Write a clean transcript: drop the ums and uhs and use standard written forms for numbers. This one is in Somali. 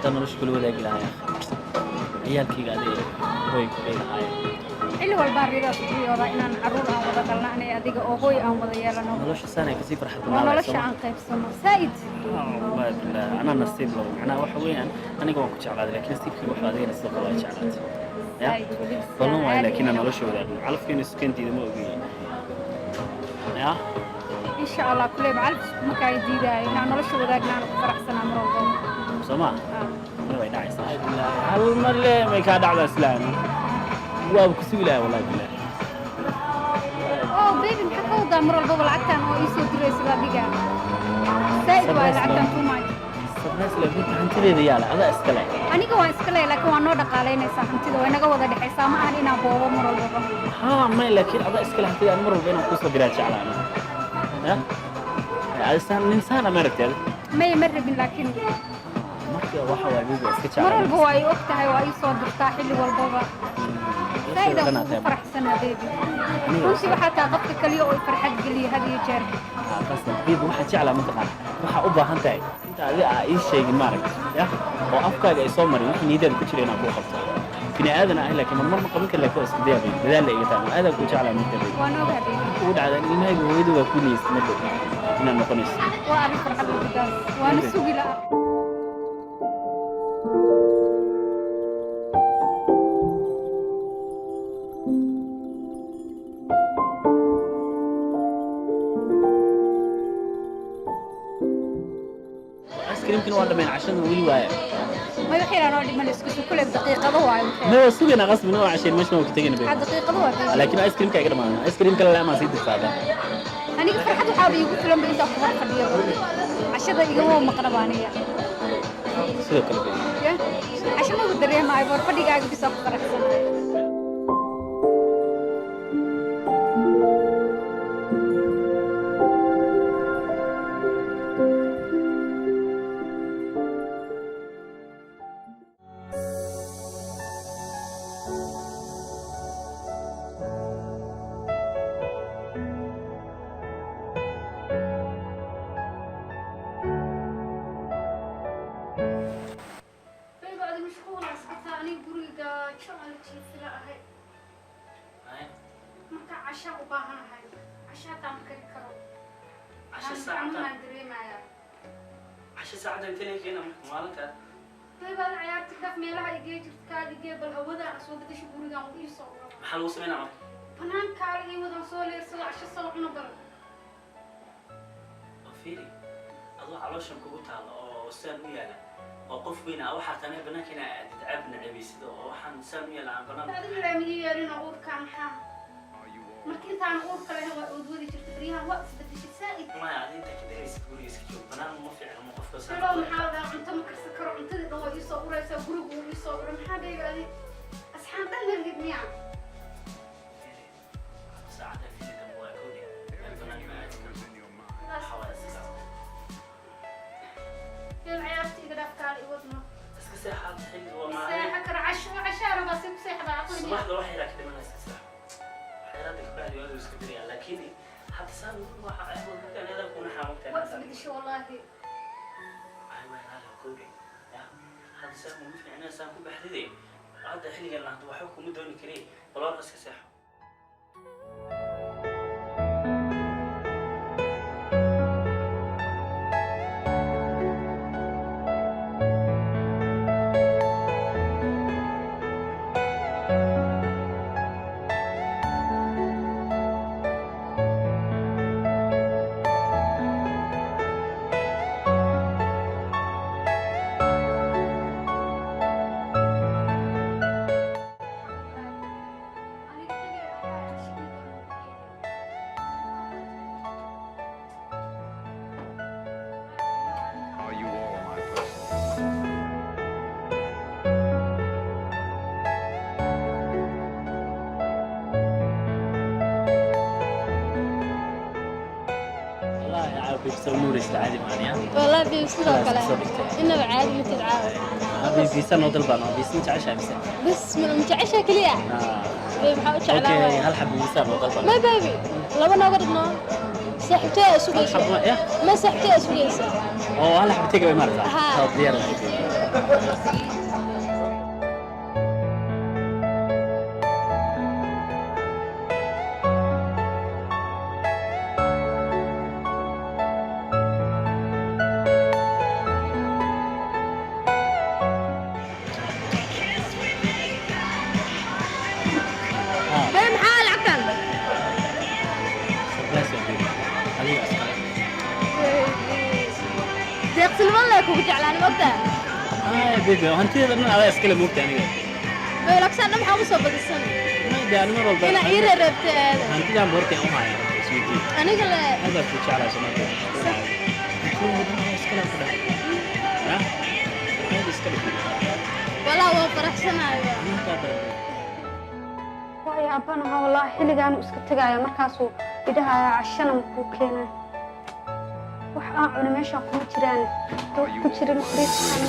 Haddaan nolosha kula wadaagi lahaa, ciyaalkayga adiga hooy ku dhihi lahaayeen. Xilli walbaan ridaas ku riyoodaa inaan carruur aan wada dhalna anay adiga oo hooy aan wada yeelano. Nolosha saan ay kasii farxad oo badnaan lahayd. Nolosha Soo ma? Aan qaybsano saa'id. Wallahi billahi, anaa nasiib labo. Macnaha waxa weeyaan, aniga waan ku jeclaaday, laakiin nasiibkayga waxa adigana sidoo kale waa jeclaatay. Ya? Saa'id weliba. Ballan waayo. Caadi Laakiin aan ah. nolosha wadaagno, calafkeena isukeen diida ma ogeyn ya. Insha Allah, kuley macalif iskuma kaa diidaayo inaan nolosha wadaagna aan ku faraxsanaa mar walbaba. Soo ma? Ah. Way dhacaysaa hal mar le may kaa dhacdaa islaan waaba ku sugi lahay, wallahi billahi. Oh baby, maxaa ka wadaa mar walbaba lacagtan oo ii soo diraysid adiga? Saa'id waayo lacagtan, too much. Surprise le mid hantideeda yaala, adaa iskale. Aniga waan iska leeyahay, laakiin waa noo dhaqaalaynaysaa hantida, way naga wada dhexaysaa, ma ahan inaan boobo mar walbaba. Haa, may, laakiin adaa iskale hantida. Aan mar walba inaan kusoo diraa jeclaan ya. Saan nin saana ma aragtay? May, ma rabin, laakiin Marka waxa waaye baby, iska jeclaa. Mar walba waa ii og tahay, waa ii soo dirtaa xilli walbaba. Saa'id aan kugu faraxsanaa baby. Runtii waxaa tahay qofka kaliya oo i farxad geliya had iyo jeer. Qasab baby, waxaa jeclaa mataqaana, waxaa u baahan tahay inta adi aa ii sheegin, maaragta ya, oo afkaaga ay soo marin wixii niyadaada ku jira inaan kuu qabto. Bini aadan ahay, laakiin marmar ma qaban kari, laakiin waa isku daya baby. Dadaal la iga tahay, aadaan kuu jeclaa midda baby. Waan ogahay baby. Ugu dhacda ilmahayga hooyadu waa ku niyeystay mar dhow inaad noqonayso. Waa arrin farxad leh midaas, waana sugi lahaa. Ice creamkina waa dhameen, cashada weli waaya. May, wax yaraan oo dhiman, isku sukuleeb daqiiqado waayo waxay. Ma waa sugayna qasbina waa casheen meesha waa ka tegayna baby. Waxaa daqiiqado waa baby. Laakiin ice creamka iga dhamaanay, ice cream kale laamaa sii dirtaada. Aniga farxad waxaaba iigu filanba intaan ku hor fadhiyo, cashada igama maqnaba aniga. Sidoo kale baby. Ya, casho magu dareemaayo, war fadhigaaga bisaa ku faraxsanahay. Baby, adi mashquula iska aniga guriga gaajo aan la jiifila ahay. Marka cashaan u baahanahay, casho hataa ma kari karo. Casho? Xanuunaan dareemayaa. Casho saacadda intee laga keena marka maalinta? Baby, adi ciyaarta dhaf, meelaha igee jirta kaada igee, bal hawadaan soo bedesho, gurigaan uu ii soo uro. Maxaa lagu sameynaa marka? Banaankaala ii wadaan, soo leersado, casho soo cuno bal. Oo fiiri, adoo calooshan kugu taalo oo saan u yaala oo qof weyn ah, waxaa tane banaanka inaa aadid ceeb nacebaysid oo waxaan saan u yaala aan banaan. Adiga laamiga yeelina uurkaan maxaa marka intaan uurka lahayn waa oodwadi jirta, baryahan waa isbedeshay saa'id. Maya, adi intaa ka daraysid guriga iska joog, banaan ma fiicna ma qofka saan. Bilow, maxaa la dhahaa, cunto ma karsan karo, cuntadii dhan waa ii soo uraysaa, gurigu wuu ii soo uray. Maxaa baby, adi asxaan dhan malihid miyaa? Saacadda xilli dambe waa kowdhi, meel banaan ma aadi karno. Waxaa waa iska Baby, ciyaarta iga dhaaf, kaala i wadno. Iska seexaad, xilli waa maalin. Seexa kara, casho cashaa rabaa, si ku seexdaa aqli miyaa? Subaxda wax yaraa ka dhimana, iska seexo, wax yaraada ka bacdi waadu iska dirayaa, laakiin hadda saan waxa markaan kuna xaamugtaa. Waa isbedeshay wallaahi. Ay, waa raali kowdhi ya, hadda saan ugu fiicnaa saan ku baxdide, hadda xilligan lahanta waxba kuma dooni karee, baloor iska seexo. Aniga xilliga aan casho ii doono. Are you all my personal? Wallahi caawa soo nuuraysa, caadi maaniya. والله baby, sidoo kale. Soo dhigtay. Inaba caadi ma tid caawa. Biisa noo dalbaan oo biisa ma jeceshahay mise? Bas ma jecesha keliya baby, maxaa u jeclaa? Okay. Waay. Hal xabo biisa noo dalbaan. Ma baby, laba nooga dhigno, saaxiibtay aa Hal sugaysa. xabo ya. Ma saaxiibtay aa sugaysa. Oo hal xabo take away maarata. Haa. Haa, diyaar waay baby. Babe, maxaa lacagtan? Surprise waa, baby. Adiga iskale. Deeqsinimo lee kugu jeclaan, mogtaa? Ay baby, hantida dhan adaa iskale, moogta aniga. Babe, lacagtan dhan maxaa ugu soo badisan? Ma de ani mar walba Inaa ii reereebta aada. Hantidan horta u haya isweydiin. Aniga le. Aad baa ku jeclaa Soomaaliya. Hantida dhan adaa iskale ku dhahay. Ya? Aad iska dhig. Walaa waa faraxsanahay. Intaa daran. Waa yaabanaha wallaahi, xilligaanu iska tegaya, markaasuu idhahaya cashana makuu keenay. Wax aan cuna meeshaa kuma jiraan, wax ku jirin fariiskan.